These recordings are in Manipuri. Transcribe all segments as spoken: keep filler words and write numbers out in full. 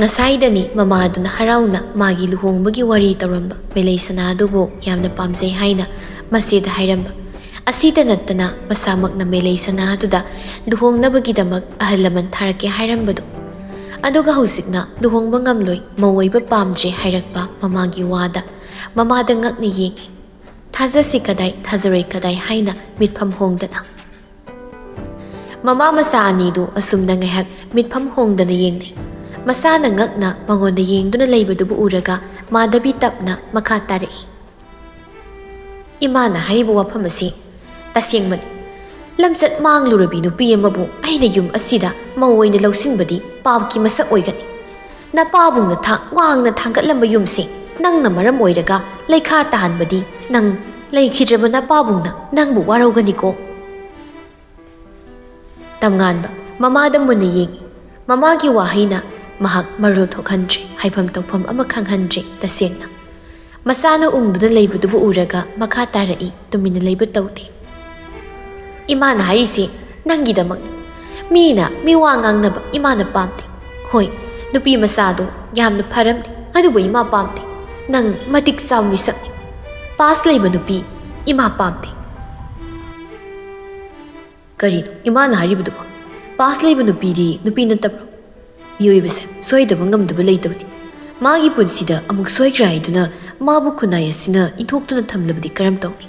ꯉꯁꯥꯏꯗꯅꯤ ꯃꯃꯥꯗꯨꯅ ꯍꯔꯥꯎꯅ ꯃꯥꯒꯤ ꯂꯨꯍꯣꯡꯕꯒꯤ ꯋꯥꯔꯤ ꯇꯧꯔꯝꯕ ꯃꯦꯂꯩ ꯁꯅꯥ ꯑꯗꯨꯕꯨ ꯌꯥꯝꯅ ꯄꯥꯝꯖꯩ ꯍꯥꯏꯅ ꯃꯆꯦꯗ ꯍꯥꯏꯔꯝꯕ꯫ ꯑꯁꯤꯇ ꯅꯠꯇꯅ ꯃꯁꯥꯃꯛꯅ ꯃꯦꯂꯩ ꯁꯅꯥ ꯑꯗꯨꯗ ꯂꯨꯍꯣꯡꯅꯕꯒꯤꯗꯃꯛ ꯑꯍꯜ ꯂꯃꯟ ꯊꯥꯔꯛꯀꯦ ꯍꯥꯏꯔꯝꯕꯗꯣ꯫ ꯑꯗꯨꯒ ꯍꯧꯖꯤꯛꯅ ꯂꯨꯍꯣꯡꯕ ꯉꯝꯂꯣꯏ, ꯃꯧ ꯑꯣꯏꯕ ꯄꯥꯝꯗ꯭ꯔꯦ ꯍꯥꯏꯔꯛꯄ ꯃꯃꯥꯒꯤ ꯋꯥꯗ ꯃꯃꯥꯗ ꯉꯛꯅ ꯌꯦꯡꯉꯤ꯫ ꯊꯥꯖꯁꯤ ꯀꯗꯥꯏ, ꯊꯥꯖꯔꯣꯏ ꯀꯗꯥꯏ ꯍꯥꯏꯅ ꯃꯤꯠꯐꯝ ꯍꯣꯡꯗꯅ꯫ ꯃꯃꯥ ꯃꯆꯥ ꯑꯅꯤꯗꯨ ꯑꯁꯨꯝꯅ ꯉꯥꯏꯍꯥꯛ ꯃꯤꯠꯐꯝ ꯍꯣꯡꯗꯅ ꯌꯦꯡꯅꯩ꯫ ꯃꯆꯥꯅ ꯉꯛꯅ ꯃꯉꯣꯟꯗ ꯌꯦꯡꯗꯨꯅ ꯂꯩꯕꯗꯨꯕꯨ ꯎꯔꯒ ꯃꯥꯙꯕꯤ ꯇꯞꯅ ꯃꯈꯥ ꯇꯥꯔꯛꯏ꯫ ꯏꯃꯥꯅ ꯍꯥꯏꯔꯤꯕ ꯋꯥꯐꯝ ꯑꯁꯤ ꯇꯁꯦꯡꯕꯅꯤ꯫ ꯂꯝꯆꯠ ꯃꯥꯡꯂꯨꯔꯕꯤ ꯅꯨꯄꯤ ꯑꯃꯕꯨ ꯑꯩꯅ ꯌꯨꯝ ꯑꯁꯤꯗ ꯃꯧ ꯑꯣꯏꯅ ꯂꯧꯁꯤꯟꯕꯗꯤ ꯄꯥꯞꯀꯤ ꯃꯁꯛ ꯑꯣꯏꯒꯅꯤ꯫ ꯅꯄꯥꯕꯨꯡꯅ ꯊꯥꯛ ꯋꯥꯡꯅ ꯊꯥꯡꯒꯠꯂꯝꯕ ꯌꯨꯝꯁꯤ ꯅꯪꯅ ꯃꯔꯝ ꯑꯣꯏꯔꯒ ꯂꯩꯈꯥ ꯇꯥꯍꯟꯕꯗꯤ ꯅꯪ ꯂꯩꯈꯤꯗ꯭ꯔꯕ ꯅꯄꯥꯕꯨꯡꯅ ꯅꯪꯕꯨ ꯋꯥꯔꯧꯒꯅꯤꯀꯣ꯫ ꯇꯝꯉꯥꯟꯕ ꯃꯃꯥꯗ ꯃꯨꯟꯅ ꯌꯦꯡꯏ꯫ ꯃꯃꯥꯒꯤ ꯋꯥꯍꯩꯅ ꯃꯍꯥꯛ ꯃꯔꯣꯜ ꯊꯣꯛꯍꯟꯗ꯭ꯔꯦ, ꯍꯥꯏꯐꯝ ꯇꯧꯐꯝ ꯑꯃ ꯈꯪꯍꯟꯗ꯭ꯔꯦ꯫ ꯇꯁꯦꯡꯅ ꯃꯆꯥꯅ ꯎꯪꯗꯨꯅ ꯂꯩꯕꯗꯨꯕꯨ ꯎꯔꯒ ꯃꯈꯥ ꯇꯥꯔꯛꯏ, ꯇꯨꯃꯤꯟꯅ ꯂꯩꯕ ꯇꯧꯗꯦ꯫ ꯏꯃꯥꯅ ꯍꯥꯏꯔꯤꯁꯤ ꯅꯪꯒꯤꯗꯃꯛꯅꯤ꯫ ꯃꯤꯅ ꯃꯤ ꯋꯥ ꯉꯥꯡꯅꯕ ꯏꯃꯥꯅ ꯄꯥꯝꯗꯦ꯫ ꯍꯣꯏ, ꯅꯨꯄꯤ ꯃꯆꯥꯗꯣ ꯌꯥꯝꯅ ꯐꯔꯝꯅꯤ, ꯑꯗꯨꯕꯨ ꯏꯃꯥ ꯄꯥꯝꯗꯦ꯫ ꯅꯪ ꯃꯇꯤꯛ ꯆꯥꯕ ꯃꯤꯁꯛꯅꯤ꯫ ꯄꯥꯁ ꯂꯩꯕ ꯅꯨꯄꯤ ꯏꯃꯥ ꯄꯥꯝꯗꯦ꯫ ꯀꯔꯤꯅꯣ ꯏꯃꯥꯅ ꯍꯥꯏꯔꯤꯕꯗꯨꯕꯣ? ꯄꯥꯁ ꯂꯩꯕ ꯅꯨꯄꯤꯗꯤ ꯅꯨꯄꯤ ꯅꯠꯇꯕ꯭ꯔꯣ? ꯃꯤꯑꯣꯏꯕꯁꯦ ꯁꯣꯏꯗꯕ ꯉꯝꯗꯕ ꯂꯩꯇꯕꯅꯤ꯫ ꯃꯥꯒꯤ ꯄꯨꯟꯁꯤꯗ ꯑꯃꯨꯛ ꯁꯣꯏꯈ꯭ꯔꯦ ꯍꯥꯏꯗꯨꯅ ꯃꯥꯕꯨ ꯈꯨꯟꯅꯥꯏ ꯑꯁꯤꯅ ꯏꯟꯊꯣꯛꯇꯨꯅ ꯊꯝꯂꯕꯗꯤ ꯀꯔꯝ ꯇꯧꯅꯤ?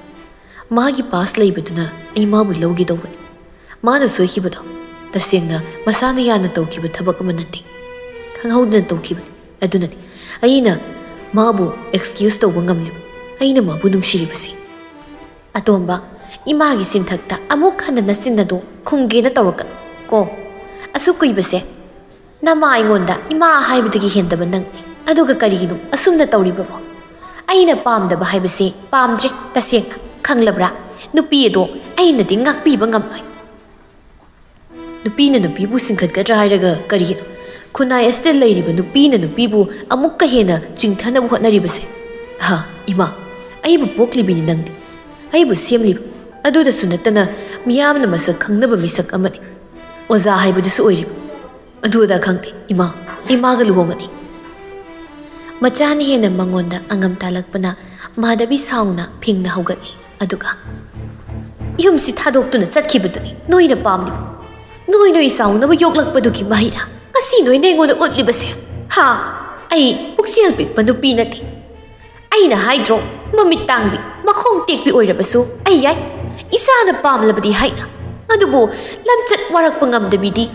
ꯃꯥꯒꯤ ꯄꯥꯁ ꯂꯩꯕꯗꯨꯅ ꯑꯩ ꯃꯥꯕꯨ ꯂꯧꯒꯦ ꯇꯧꯕꯅꯤ꯫ ꯃꯥꯅ ꯁꯣꯏꯈꯤꯕꯗꯣ ꯇꯁꯦꯡꯅ ꯃꯁꯥꯅ ꯌꯥꯅ ꯇꯧꯈꯤꯕ ꯊꯕꯛ ꯑꯃ ꯅꯠꯇꯦ꯫ ꯈꯪꯍꯧꯗꯅ ꯇꯧꯈꯤꯕꯅꯤ꯫ ꯑꯗꯨꯅꯅꯤ ꯑꯩꯅ ꯃꯥꯕꯨ ꯑꯦꯛꯁꯀ꯭ꯌꯨꯁ ꯇꯧꯕ ꯉꯝꯂꯤꯕ꯫ ꯑꯩꯅ ꯃꯥꯕꯨ ꯅꯨꯡꯁꯤꯔꯤꯕꯁꯤ꯫ ꯑꯇꯣꯝꯕ, ꯏꯃꯥꯒꯤ ꯆꯤꯟꯊꯛꯇ ꯑꯃꯨꯛ ꯍꯟꯅ ꯅꯆꯤꯟ ꯑꯗꯨ ꯈꯨꯝꯒꯦꯅ ꯇꯧꯔꯛꯀꯅꯨ ꯀꯣ꯫ ꯑꯁꯨꯛ ꯀꯨꯏꯕꯁꯦ ꯅꯃꯥ ꯑꯩꯉꯣꯟꯗ ꯏꯃꯥ ꯍꯥꯏꯕꯗꯒꯤ ꯍꯦꯟꯗꯕ ꯅꯪꯅꯤ꯫ ꯑꯗꯨꯒ ꯀꯔꯤꯒꯤꯅꯣ ꯑꯁꯨꯝꯅ ꯇꯧꯔꯤꯕꯕꯣ? ꯑꯩꯅ ꯄꯥꯝꯗꯕ ꯍꯥꯏꯕꯁꯤ ꯄꯥꯝꯗ꯭ꯔꯦ, ꯇꯁꯦꯡꯅ, ꯈꯪꯂꯕ꯭ꯔꯥ? ꯅꯨꯄꯤ ꯑꯗꯣ ꯑꯩꯅꯗꯤ ꯉꯥꯛꯄꯤꯕ ꯉꯝꯂꯣꯏ꯫ ꯅꯨꯄꯤꯅ ꯅꯨꯄꯤꯕꯨ ꯆꯤꯡꯈꯠꯀꯗ꯭ꯔꯥ ꯍꯥꯏꯔꯒ ꯀꯔꯤꯒꯤꯅꯣ ꯈꯨꯟꯅꯥꯏ ꯑꯁꯤꯗ ꯂꯩꯔꯤꯕ ꯅꯨꯄꯤꯅ ꯅꯨꯄꯤꯕꯨ ꯑꯃꯨꯛꯀ ꯍꯦꯟꯅ ꯆꯤꯡꯊꯅꯕ ꯍꯣꯠꯅꯔꯤꯕꯁꯦ? ꯍꯥ, ꯏꯃꯥ, ꯑꯩꯕꯨ ꯄꯣꯛꯂꯤꯕꯤꯅꯤ ꯅꯪꯗꯤ, ꯑꯩꯕꯨ ꯁꯦꯝꯂꯤꯕ꯫ ꯑꯗꯨꯗꯁꯨ ꯅꯠꯇꯅ ꯃꯤꯌꯥꯝꯅ ꯃꯁꯛ ꯈꯪꯅꯕ ꯃꯤꯁꯛ ꯑꯃꯅꯤ꯫ ꯑꯣꯖꯥ ꯍꯥꯏꯕꯗꯨꯁꯨ ꯑꯣꯏꯔꯤꯕ꯫ ꯑꯗꯨ ꯑꯗꯥ ꯈꯪꯗꯦ ꯏꯃꯥ꯫ ꯑꯩ ꯃꯥꯒ ꯂꯨꯍꯣꯡꯒꯅꯤ꯫ ꯃꯆꯥꯅ ꯍꯦꯟꯅ ꯃꯉꯣꯟꯗ ꯑꯉꯝ ꯇꯥꯜꯂꯛꯄꯅ ꯃꯥꯙꯕꯤ ꯁꯥꯎꯅ ꯐꯤꯡꯅ ꯍꯧꯒꯠꯂꯤ꯫ ꯑꯗꯨꯒ, "ꯌꯨꯝꯁꯤ ꯊꯥꯗꯣꯛꯇꯨꯅ ꯆꯠꯈꯤꯕꯗꯨꯅꯤ ꯅꯣꯏꯅ ꯄꯥꯝꯂꯤꯕ? ꯅꯣꯏ ꯅꯣꯏ ꯆꯥꯎꯅꯕ ꯌꯣꯛꯂꯛꯄꯗꯨꯒꯤ ꯃꯍꯩꯔꯥ ꯉꯁꯤ ꯅꯣꯏꯅ ꯑꯩꯉꯣꯟꯗ ꯎꯠꯂꯤꯕꯁꯦ? ꯍꯥ? ꯑꯩ ꯄꯨꯛꯆꯦꯜ ꯄꯤꯛꯄ ꯅꯨꯄꯤ ꯅꯠꯇꯦ꯫ ꯑꯩꯅ ꯍꯥꯏꯗ꯭ꯔꯣ, ꯃꯃꯤꯠ ꯇꯥꯡꯕꯤ, ꯃꯈꯣꯡ ꯇꯦꯛꯄꯤ ꯑꯣꯏꯔꯕꯁꯨ ꯑꯩ ꯌꯥꯏ, ꯏꯁꯥꯅ ꯄꯥꯝꯂꯕꯗꯤ ꯍꯥꯏꯅ꯫ ꯑꯗꯨꯕꯨ ꯂꯝꯆꯠ ꯋꯥꯔꯛꯄ ꯉꯝꯗꯕꯤꯗꯤ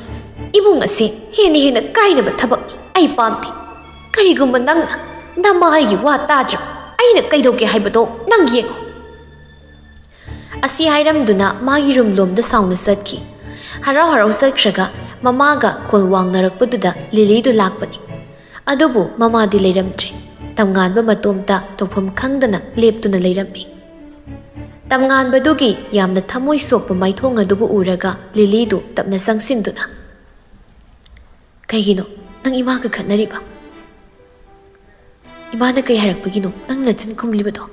ꯏꯃꯨꯡ ꯑꯁꯦ ꯍꯦꯟꯅ ꯍꯦꯟꯅ ꯀꯥꯏꯅꯕ ꯊꯕꯛꯅꯤ꯫ ꯑꯩ ꯄꯥꯝꯗꯦ꯫ ꯀꯔꯤꯒꯨꯝꯕ ꯅꯪꯅ ꯅꯃꯥꯏꯒꯤ ꯋꯥ ꯇꯥꯗ꯭ꯔꯕ ꯑꯩꯅ ꯀꯩꯗꯧꯒꯦ ꯍꯥꯏꯕꯗꯣ ꯅꯪ ꯌꯦꯡꯉꯨ꯫" ꯑꯁꯤ ꯍꯥꯏꯔꯝꯗꯨꯅ ꯃꯥꯒꯤ ꯔꯨꯝꯂꯣꯝꯗ ꯁꯥꯎꯅ ꯆꯠꯈꯤ꯫ ꯍꯔꯥꯎ ꯍꯔꯥꯎ ꯆꯠꯈ꯭ꯔꯒ ꯃꯃꯥꯒ ꯈꯣꯜ ꯋꯥꯡꯅꯔꯛꯄꯗꯨꯗ ꯂꯤꯂꯤꯗꯨ ꯂꯥꯛꯄꯅꯤ꯫ ꯑꯗꯨꯕꯨ ꯃꯃꯥꯗꯤ ꯂꯩꯔꯝꯗ꯭ꯔꯦ꯫ ꯇꯝꯉꯥꯟꯕ ꯃꯇꯣꯝꯇ ꯇꯧꯐꯝ ꯈꯪꯗꯅ ꯂꯦꯞꯇꯨꯅ ꯂꯩꯔꯝꯃꯤ꯫ ꯇꯝꯉꯥꯟꯕꯗꯨꯒꯤ ꯌꯥꯝꯅ ꯊꯃꯣꯏ ꯁꯣꯛꯄ ꯃꯥꯏꯊꯣꯡ ꯑꯗꯨꯕꯨ ꯎꯔꯒ ꯂꯤꯂꯤꯗꯨ ꯇꯞꯅ ꯆꯪꯁꯤꯟꯗꯨꯅ, "ꯀꯩꯒꯤꯅꯣ? ꯅꯪ ꯏꯃꯥꯒ ꯈꯠꯅꯔꯤꯕ? ꯏꯃꯥꯅ ꯀꯩ ꯍꯥꯏꯔꯛꯄꯒꯤꯅꯣ ꯅꯪ ꯅꯆꯤꯟ ꯈꯨꯝꯂꯤꯕꯗꯣ?"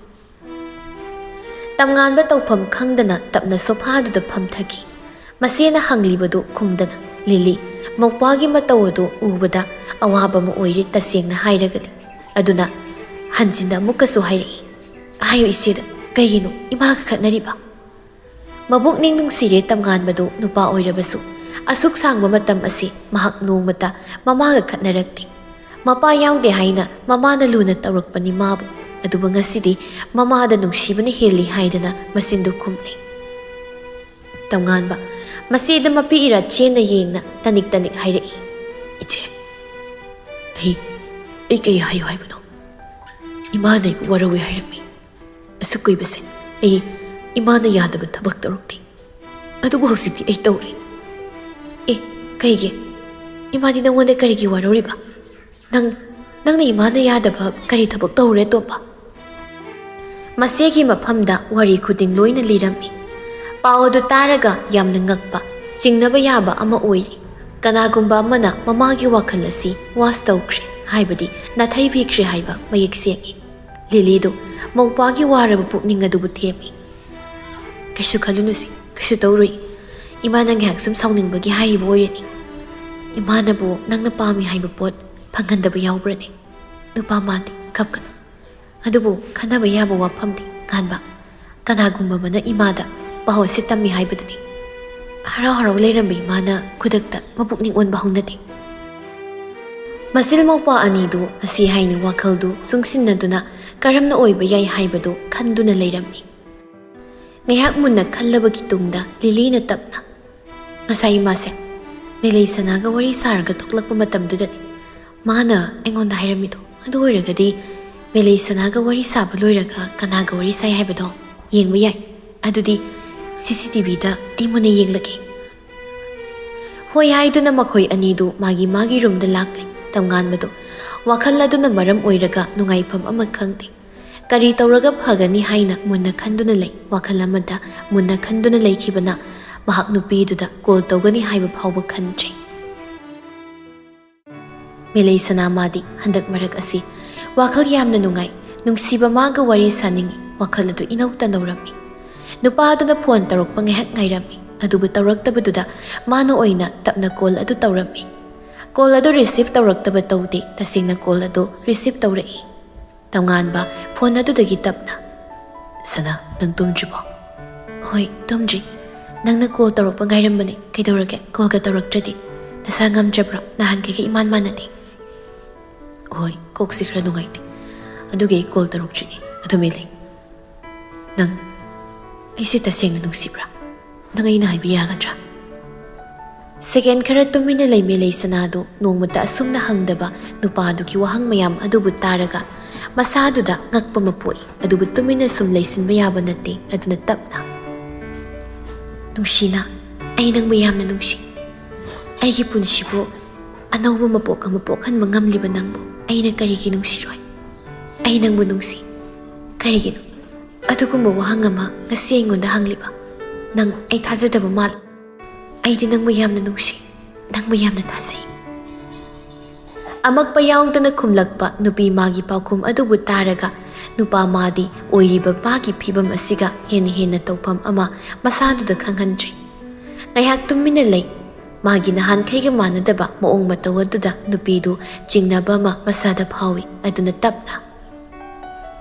ꯇꯝꯉꯥꯟꯕ ꯇꯧꯐꯝ ꯈꯪꯗꯅ ꯇꯞꯅ ꯁꯣꯐꯥꯗꯨꯗ ꯐꯝꯊꯈꯤ꯫ ꯃꯆꯦꯅ ꯍꯪꯂꯤꯕꯗꯨ ꯈꯨꯝꯗꯅ ꯂꯤꯂꯤ ꯃꯧꯄ꯭ꯋꯥꯒꯤ ꯃꯇꯧ ꯑꯗꯨ ꯎꯕꯗ ꯑꯋꯥꯕ ꯑꯃ ꯑꯣꯏꯔꯦ, ꯇꯁꯦꯡꯅ ꯍꯥꯏꯔꯒꯗꯤ꯫ ꯑꯗꯨꯅ ꯍꯟꯖꯤꯟꯅ ꯑꯃꯨꯛꯀꯁꯨ ꯍꯥꯏꯔꯛꯏ, "ꯍꯥꯏꯌꯨ ꯏꯆꯦꯗ, ꯀꯩꯒꯤꯅꯣ ꯏꯃꯥꯒ ꯈꯠꯅꯔꯤꯕ?" ꯃꯕꯨꯛꯅꯤꯡ ꯅꯨꯡꯁꯤꯔꯦ ꯇꯝꯉꯥꯟꯕꯗꯨ ꯅꯨꯄꯥ ꯑꯣꯏꯔꯕꯁꯨ꯫ ꯑꯁꯨꯛ ꯁꯥꯡꯕ ꯃꯇꯝ ꯑꯁꯤ ꯃꯍꯥꯛ ꯅꯣꯡꯃꯇ ꯃꯃꯥꯒ ꯈꯠꯅꯔꯛꯇꯦ꯫ ꯃꯄꯥ ꯌꯥꯎꯗꯦ ꯍꯥꯏꯅ ꯃꯃꯥꯅ ꯂꯨꯅ ꯇꯧꯔꯛꯄꯅꯤ ꯃꯥꯕꯨ꯫ ꯑꯗꯨꯕꯨ ꯉꯁꯤꯗꯤ ꯃꯃꯥꯗ ꯅꯨꯡꯁꯤꯕꯅ ꯍꯦꯜꯂꯤ ꯍꯥꯏꯗꯅ ꯃꯆꯤꯟꯗꯨ ꯈꯨꯝꯂꯦ꯫ ꯇꯝꯉꯥꯟꯕ ꯃꯆꯦꯗ ꯃꯄꯤ ꯏꯔꯥ ꯆꯦꯟꯅ ꯌꯦꯡꯅ ꯇꯅꯤꯛ ꯇꯅꯤꯛ ꯍꯥꯏꯔꯛꯏ, "ꯏꯆꯦ, ꯑꯩ, ꯑꯩ ꯀꯩ ꯍꯥꯏꯌꯨ ꯍꯥꯏꯕꯅꯣ? ꯏꯃꯥꯅ ꯑꯩꯕꯨ ꯋꯥꯔꯧꯏ ꯍꯥꯏꯔꯝꯃꯤ꯫ ꯑꯁꯨꯛ ꯀꯨꯏꯕꯁꯦ ꯑꯩ ꯏꯃꯥꯅ ꯌꯥꯗꯕ ꯊꯕꯛ ꯇꯧꯔꯛꯇꯦ꯫ ꯑꯗꯨꯕꯨ ꯍꯧꯖꯤꯛꯇꯤ ꯑꯩ ꯇꯧꯔꯦ꯫" "ꯑꯦ, ꯀꯩꯒꯤ? ꯏꯃꯥꯗꯤ ꯅꯪꯉꯣꯟꯗ ꯀꯔꯤꯒꯤ ꯋꯥꯔꯧꯔꯤꯕ? ꯅꯪ, ꯅꯪꯅ ꯏꯃꯥꯅ ꯌꯥꯗꯕ ꯀꯔꯤ ꯊꯕꯛ ꯇꯧꯔꯦ ꯑꯇꯣꯞꯄ?" ꯃꯆꯦꯒꯤ ꯃꯐꯝꯗ ꯋꯥꯔꯤ ꯈꯨꯗꯤꯡ ꯂꯣꯏꯅ ꯂꯤꯔꯝꯃꯤ꯫ ꯄꯥꯎ ꯑꯗꯨ ꯇꯥꯔꯒ ꯌꯥꯝꯅ ꯉꯛꯄ, ꯆꯤꯡꯅꯕ ꯌꯥꯕ ꯑꯃ ꯑꯣꯏꯔꯤ꯫ ꯀꯅꯥꯒꯨꯝꯕ ꯑꯃꯅ ꯃꯃꯥꯒꯤ ꯋꯥꯈꯜ ꯑꯁꯤ ꯋꯥꯁ ꯇꯧꯈ꯭ꯔꯦ, ꯍꯥꯏꯕꯗꯤ ꯅꯥꯊꯩꯕꯤꯈ꯭ꯔꯦ ꯍꯥꯏꯕ ꯃꯌꯦꯛ ꯁꯦꯡꯏ꯫ ꯂꯤꯂꯤꯗꯨ ꯃꯧꯄꯥꯒꯤ ꯋꯥꯔꯕ ꯄꯨꯛꯅꯤꯡ ꯑꯗꯨꯕꯨ ꯊꯦꯝꯃꯤ꯫ "ꯀꯩꯁꯨ ꯈꯜꯂꯨꯅꯨꯁꯦ, ꯀꯩꯁꯨ ꯇꯧꯔꯨꯏ꯫ ꯏꯃꯥꯅ ꯉꯥꯏꯍꯥꯛ ꯁꯨꯝ ꯁꯥꯎꯅꯤꯡꯕꯒꯤ ꯍꯥꯏꯔꯤꯕ ꯑꯣꯏꯔꯅꯤ꯫" "ꯏꯃꯥꯅꯕꯨ ꯅꯪꯅ ꯄꯥꯝꯃꯤ ꯍꯥꯏꯕ ꯄꯣꯠ ꯐꯪꯍꯟꯗꯕ ꯌꯥꯎꯕ꯭ꯔꯅꯦ?" ꯅꯨꯄꯥ ꯃꯥꯗꯤ ꯀꯞꯀꯅꯨ꯫ ꯑꯗꯨꯕꯨ ꯈꯟꯅꯕ ꯌꯥꯕ ꯋꯥꯐꯝꯗꯤ ꯉꯥꯟꯕ꯫ ꯀꯅꯥꯒꯨꯝꯕ ꯑꯃꯅ ꯏꯃꯥꯗ ꯄꯥꯎ ꯑꯁꯤ ꯇꯝꯃꯤ ꯍꯥꯏꯕꯗꯨꯅꯤ꯫ ꯍꯔꯥꯎ ꯍꯔꯥꯎ ꯂꯩꯔꯝꯕ ꯏꯃꯥꯅ ꯈꯨꯗꯛꯇ ꯃꯄꯨꯛꯅꯤꯡ ꯑꯣꯟꯕ ꯍꯧꯅꯗꯦ꯫ ꯃꯆꯤꯜ ꯃꯧꯄ꯭ꯋꯥ ꯑꯅꯤꯗꯨ ꯃꯁꯤ ꯍꯥꯏꯅ ꯋꯥꯈꯜꯗꯨ ꯆꯨꯡꯁꯤꯟꯅꯗꯨꯅ ꯀꯔꯝꯅ ꯑꯣꯏꯕ ꯌꯥꯏ ꯍꯥꯏꯕꯗꯨ ꯈꯟꯗꯨꯅ ꯂꯩꯔꯝꯃꯤ꯫ ꯉꯥꯏꯍꯥꯛ ꯃꯨꯟꯅ ꯈꯜꯂꯕꯒꯤ ꯇꯨꯡꯗ ꯂꯤꯂꯤꯅ ꯇꯞꯅ, "ꯉꯁꯥꯏ ꯏꯃꯥꯁꯦ ꯃꯦꯂꯩ ꯁꯅꯥꯒ ꯋꯥꯔꯤ ꯁꯥꯔꯒ ꯊꯣꯛꯂꯛꯄ ꯃꯇꯝꯗꯨꯗꯅꯤ ꯃꯥꯅ ꯑꯩꯉꯣꯟꯗ ꯍꯥꯏꯔꯝꯃꯤꯗꯣ꯫ ꯑꯗꯨ ꯑꯣꯏꯔꯒꯗꯤ ꯃꯦꯂꯩ ꯁꯅꯥꯒ ꯋꯥꯔꯤ ꯁꯥꯕ ꯂꯣꯏꯔꯒ ꯀꯅꯥꯒ ꯋꯥꯔꯤ ꯁꯥꯏ ꯍꯥꯏꯕꯗꯣ ꯌꯦꯡꯕ ꯌꯥꯏ꯫ ꯑꯗꯨꯗꯤ ꯁꯤ ꯁꯤ ꯇꯤ ꯚꯤꯗ ꯑꯩ ꯃꯨꯟꯅ ꯌꯦꯡꯂꯒꯦ"꯫ ꯍꯣꯏ ꯍꯥꯏꯗꯨꯅ ꯃꯈꯣꯏ ꯑꯅꯤꯗꯨ ꯃꯥꯒꯤ ꯃꯥꯒꯤ ꯔꯨꯝꯗ ꯂꯥꯛꯂꯦ꯫ ꯇꯝꯉꯥꯟꯕꯗꯨ ꯋꯥꯈꯜ ꯑꯗꯨꯅ ꯃꯔꯝ ꯑꯣꯏꯔꯒ ꯅꯨꯡꯉꯥꯏꯐꯝ ꯑꯃ ꯈꯪꯗꯦ꯫ ꯀꯔꯤ ꯇꯧꯔꯒ ꯐꯒꯅꯤ ꯍꯥꯏꯅ ꯃꯨꯟꯅ ꯈꯟꯗꯨꯅ ꯂꯩ꯫ ꯋꯥꯈꯜ ꯑꯃꯗ ꯃꯨꯟꯅ ꯈꯟꯗꯨꯅ ꯂꯩꯈꯤꯕꯅ ꯃꯍꯥꯛ ꯅꯨꯄꯤꯗꯨꯗ ꯀꯣꯜ ꯇꯧꯒꯅꯤ ꯍꯥꯏꯕ ꯐꯥꯎꯕ ꯈꯟꯗ꯭ꯔꯤ꯫ ꯃꯦꯂꯩ ꯁꯅꯥ ꯃꯥꯗꯤ ꯍꯟꯗꯛ ꯃꯔꯛ ꯑꯁꯤ ꯋꯥꯈꯜ ꯌꯥꯝꯅ ꯅꯨꯡꯉꯥꯏ, ꯅꯨꯡꯁꯤꯕ ꯃꯥꯒ ꯋꯥꯔꯤ ꯁꯥꯅꯤꯡꯏ, ꯋꯥꯈꯜ ꯑꯗꯨ ꯏꯅꯧ ꯇꯅꯧꯔꯝꯃꯤ꯫ ꯅꯨꯄꯥ ꯑꯗꯨꯅ ꯐꯣꯟ ꯇꯧꯔꯛꯄ ꯉꯥꯏꯍꯥꯛ ꯉꯥꯏꯔꯝꯃꯤ, ꯑꯗꯨꯕꯨ ꯇꯧꯔꯛꯇꯕꯗꯨꯗ ꯃꯥꯅ ꯑꯣꯏꯅ ꯇꯞꯅ ꯀꯣꯜ ꯑꯗꯨ ꯇꯧꯔꯝꯃꯤ꯫ ꯀꯣꯜ ꯑꯗꯨ ꯔꯤꯁꯤꯞ ꯇꯧꯔꯛꯇꯕ ꯇꯧꯗꯦ, ꯇꯁꯦꯡꯅ ꯀꯣꯜ ꯑꯗꯨ ꯔꯤꯁꯤꯞ ꯇꯧꯔꯛꯏ꯫ ꯇꯝꯉꯥꯟꯕ ꯐꯣꯟ ꯑꯗꯨꯗꯒꯤ ꯇꯞꯅ, "ꯁꯅꯥ, ꯅꯪ ꯇꯨꯝꯗ꯭ꯔꯤꯕꯣ?" "ꯍꯣꯏ, ꯇꯨꯝꯗ꯭ꯔꯤ꯫ ꯅꯪꯅ ꯀꯣꯜ ꯇꯧꯔꯛꯄ ꯉꯥꯏꯔꯝꯕꯅꯦ꯫ ꯀꯩꯗꯧꯔꯒꯦ? ꯀꯣꯜꯒ ꯇꯧꯔꯛꯇ꯭ꯔꯗꯤ? ꯅꯁꯥ ꯉꯝꯗ꯭ꯔꯕ꯭ꯔꯣ? ꯅꯍꯥꯟꯈꯩꯒ ꯏꯃꯥꯟ ꯃꯥꯟꯅꯗꯦ"꯫ "ꯍꯣꯏ, ꯀꯣꯛꯁꯤ ꯈꯔ ꯅꯨꯡꯉꯥꯏꯇꯦ꯫ ꯑꯗꯨꯒꯤ ꯑꯩ ꯀꯣꯜ ꯇꯧꯔꯛꯇ꯭ꯔꯤꯅꯦ꯫ ꯑꯗꯨ ꯃꯦꯂꯩ, ꯅꯪ ꯑꯩꯁꯦ ꯇꯁꯦꯡꯅ ꯅꯨꯡꯁꯤꯕ꯭ꯔꯥ? ꯅꯪ ꯑꯩꯅ ꯍꯥꯏꯕ ꯌꯥꯒꯗ꯭ꯔꯥ?" ꯁꯦꯀꯦꯟ ꯈꯔ ꯇꯨꯃꯤꯟꯅ ꯂꯩ ꯃꯦꯂꯩ ꯁꯅꯥꯗꯨ ꯅꯣꯡꯃꯇ ꯑꯁꯨꯝꯅ ꯍꯪꯗꯕ ꯅꯨꯄꯥꯗꯨꯒꯤ ꯋꯥꯍꯪ ꯃꯌꯥꯝ ꯑꯗꯨꯕꯨ ꯇꯥꯔꯒ ꯃꯁꯥꯗꯨꯗ ꯉꯛꯄ ꯑꯃ ꯄꯣꯛꯏ꯫ ꯑꯗꯨꯕꯨ ꯇꯨꯃꯤꯟꯅ ꯁꯨꯝ ꯂꯩꯁꯤꯟꯕ ꯌꯥꯕ ꯅꯠꯇꯦ꯫ ꯑꯗꯨꯅ ꯇꯞꯅ, "ꯅꯨꯡꯁꯤꯅ, ꯑꯩ ꯅꯪꯕꯨ ꯌꯥꯝꯅ ꯅꯨꯡꯁꯤ꯫ ꯑꯩꯒꯤ ꯄꯨꯟꯁꯤꯕꯨ ꯑꯅꯧꯕ ꯃꯄꯣꯛ ꯑꯃ ꯄꯣꯛꯍꯟꯕ ꯉꯝꯂꯤꯕ ꯅꯪꯕꯨ ꯑꯩꯅ ꯀꯔꯤꯒꯤ ꯅꯨꯡꯁꯤꯔꯣꯏ? ꯑꯩ ꯅꯪꯕꯨ ꯅꯨꯡꯁꯤ꯫ ꯀꯔꯤꯒꯤꯅꯣ?" ꯑꯗꯨꯒꯨꯝꯕ ꯋꯥꯍꯪ ꯑꯃ ꯉꯁꯤ ꯑꯩꯉꯣꯟꯗ ꯍꯪꯂꯤꯕ ꯅꯪ ꯑꯩ ꯊꯥꯖꯗꯕ ꯃꯥꯜꯂꯤ꯫ ꯑꯩꯗꯤ ꯅꯪꯕꯨ ꯌꯥꯝꯅ ꯅꯨꯡꯁꯤ, ꯅꯪꯕꯨ ꯌꯥꯝꯅ ꯊꯥꯖꯩ꯫ ꯑꯃꯛꯄ ꯌꯥꯎꯗꯅ ꯈꯨꯝꯂꯛꯄ ꯅꯨꯄꯤ ꯃꯥꯒꯤ ꯄꯥꯎꯈꯨꯝ ꯑꯗꯨꯕꯨ ꯇꯥꯔꯒ ꯅꯨꯄꯥ ꯃꯥꯗꯤ ꯑꯣꯏꯔꯤꯕ ꯃꯥꯒꯤ ꯐꯤꯕꯝ ꯑꯁꯤꯒ ꯍꯦꯟꯅ ꯍꯦꯟꯅ ꯇꯧꯐꯝ ꯑꯃ ꯃꯁꯥꯗꯨꯗ ꯈꯪꯍꯟꯗ꯭ꯔꯦ꯫ ꯉꯥꯏꯍꯥꯛ ꯇꯨꯃꯤꯟꯅ ꯂꯩ꯫ ꯃꯥꯒꯤ ꯅꯍꯥꯟꯈꯩꯒ ꯃꯥꯟꯅꯗꯕ ꯃꯑꯣꯡ ꯃꯇꯧ ꯑꯗꯨꯗ ꯅꯨꯄꯤꯗꯨ ꯆꯤꯡꯅꯕ ꯑꯃ ꯃꯁꯥꯗ ꯐꯥꯎꯏ꯫ ꯑꯗꯨꯅ ꯇꯞꯅ,